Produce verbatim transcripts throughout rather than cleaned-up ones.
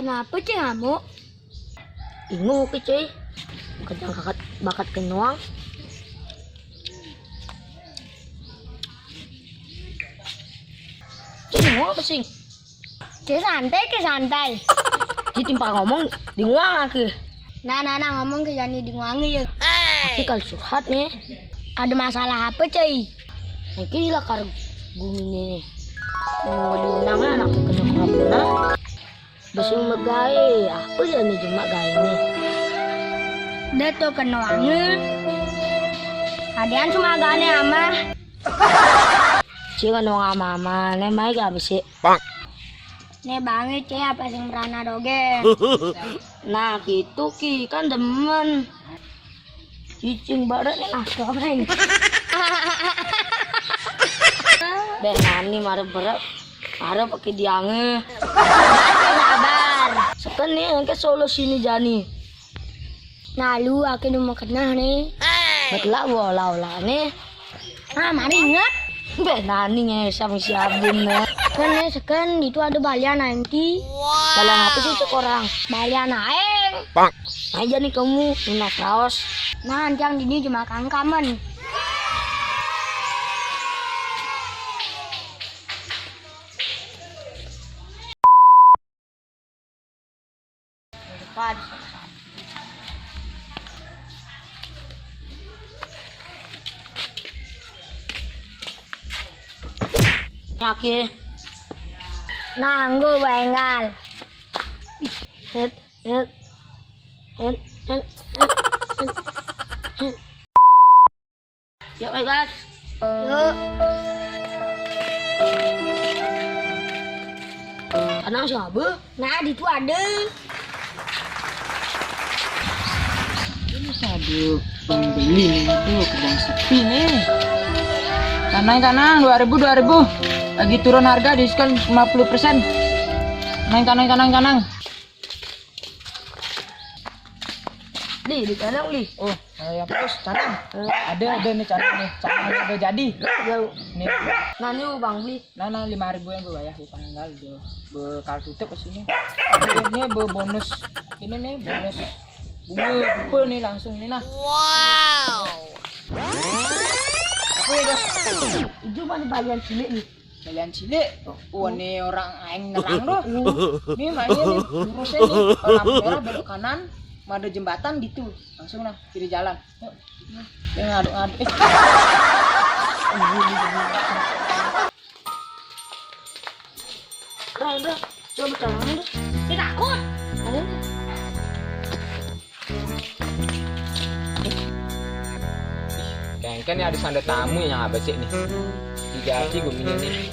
Kenapa, Cing, ngamuk? Bingung aku, cuy. Kadang bakat, bakat kenuang. Cing, bingung apa, Cing? Cing, santai ke santai. Cing, timpal ngomong, bingung aku. Nah, nah, nah, ngomong ke jani bingung ya. Tapi kalau curhat nih, ada masalah apa, cuy? Mungkin lah kar gumine. Mau diundang anak kena corona. Besi megai, apa ya ni jemak gai ni? Dia tu kena wangi. Adian cuma gane amah. Cing anu ngama-ama, ne mai ga besi. Pak. Ne bangi, Cing, apa sing merana doge. Nah, gitu ki, kan demen. Cicing barat nih, ah, cobain. Beh, nani mare berat. Mare pakai diange. Sabar. Seken nih, engke solo sini jani. Nah, lu ake nu mau kenah nih. Betul lah, wala-wala nih. Ah, mari ingat. Beh, nani ngesam si Abun nih. Kan nih, seken, itu ada balian nanti. Balian apa sih sekorang? Balian aeng. Pak. Aja nih kamu, minat raos. Nah, nanti yang dini cuma kangkamen. Laki. Nanggu bengal. Het, het, het, het, het, het. Yuk, ayo, Bas. Yuk. Tenang, siapa? Nah, di itu ada. Ini sadu pembeli nih, aduh, kebang sepi nih. Tenang, tenang, dua ribu, dua ribu. Lagi turun harga, diskon lima puluh persen. Tenang, tenang, tenang, tenang. Li, di sana, Li. Oh, eh, yang terus, canang. Eh. Ada, ada nih canang nih. Canang udah jadi. Ya. Nih. Nah, nih, Bang, beli. Nah, nah, lima ribu yang gue bayar, gue tanggal gue. Bekal tutup ke sini. Ini be bonus. Ini nih, bonus. Bunga, bunga nih langsung nih, nah. Wow. Apa ya, Bos? Itu mana bagian cilik nih? Jalan cilik, wah, nih orang aing nerang tuh. Nih, mainnya nih, lurusnya nih, lampu merah belok kanan, mau ada jembatan gitu. Langsung lah, kiri jalan. Yuk. Dia ngaduk-ngaduk. Eh. Udah, udah. Coba tangan, udah. Dia takut. Oh. Kengken nih ada sanda tamu yang apa sih nih? Diganti gue punya nih.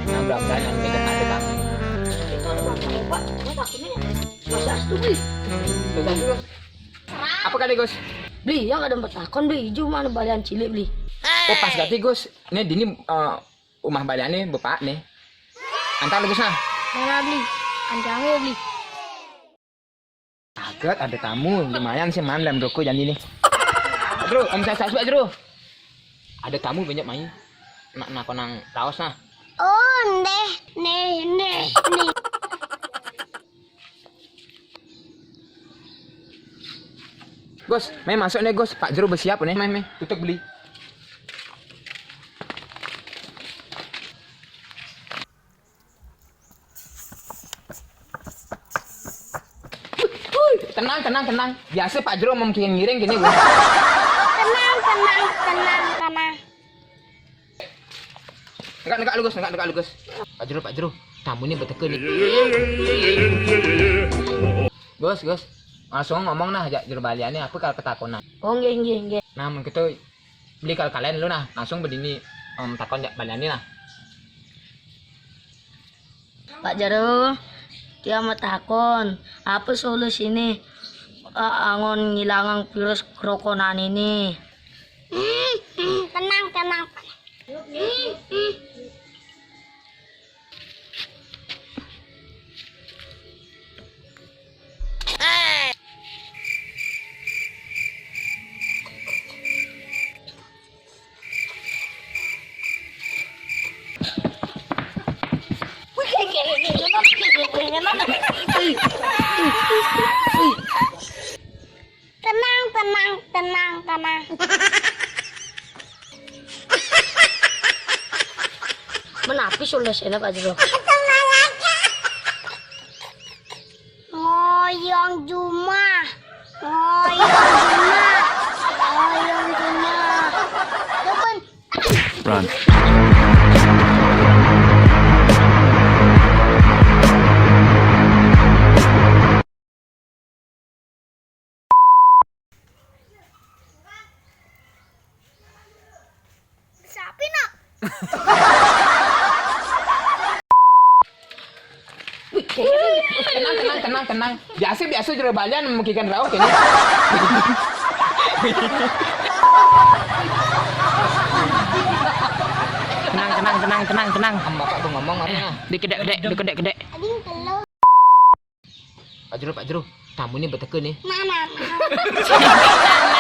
Nambah-nambahan yang kita ada tamu. Itu ada bapak, bapak. Gue takutnya masih astu, Bli. Masih astu, Gus. Apa kali, Gus? Bli, yang ada empat takon, Bli. Ijo mana balian cilik, Bli? Oh, pas ganti, Gus. Nih, dini, eh, umah baliannya bapak nih. Antar, Gus, nah. Mana, Bli? Antar gue, Bli. Kaget, ada tamu, lumayan sih, man, dalam ruko jani nih. Bro, om saya suka, Bro. Ada tamu banyak main. Nak, nak konang raos, nah. Oh, neh, neh, neh, neh. Gus, main masuk nih, Gus. Pak Jero bersiap nih, main, main. Tutup beli. Tenang, tenang, tenang. Biasa Pak Jero mau ngiring gini, Gus. Tenang, tenang, tenang, tenang. Negak, negak lu, Gus, negak, negak lu, Gus. Pak Jero, Pak Jero. Tamu ini beteke nih. Gus, Gus. Langsung ngomong nah, jak jero baliannya apa kalau ketakutan. Oh, nggih, nggih, nggih. Nah, mun gitu beli kalau kalian lu nah, langsung bedini, em, takon jak baliannya nah. Pak Jero, dia mau takon, apa solusi ini, eh, angon ngilangang virus krokonan ini? Hmm, hmm, tenang, tenang. Hmm, hmm. Tenang, tenang, tenang, tenang. Menapi sules enak aja loh. Ngoyong jumah. Ngoyong jumah. Ngoyong jumah. Depan. Run. Sapi nak. Tenang, tenang, tenang, tenang. Biasa, biasa jero balian memungkinkan rauh kene. Tenang, tenang, tenang, tenang, tenang. Bapak tuh ngomong orangnya. Dikit dek, dek, dikit dek, dek. Aduh, telo. Pak Jero, Pak Jero, tamu ini beteke nih. Nah, nah, nah.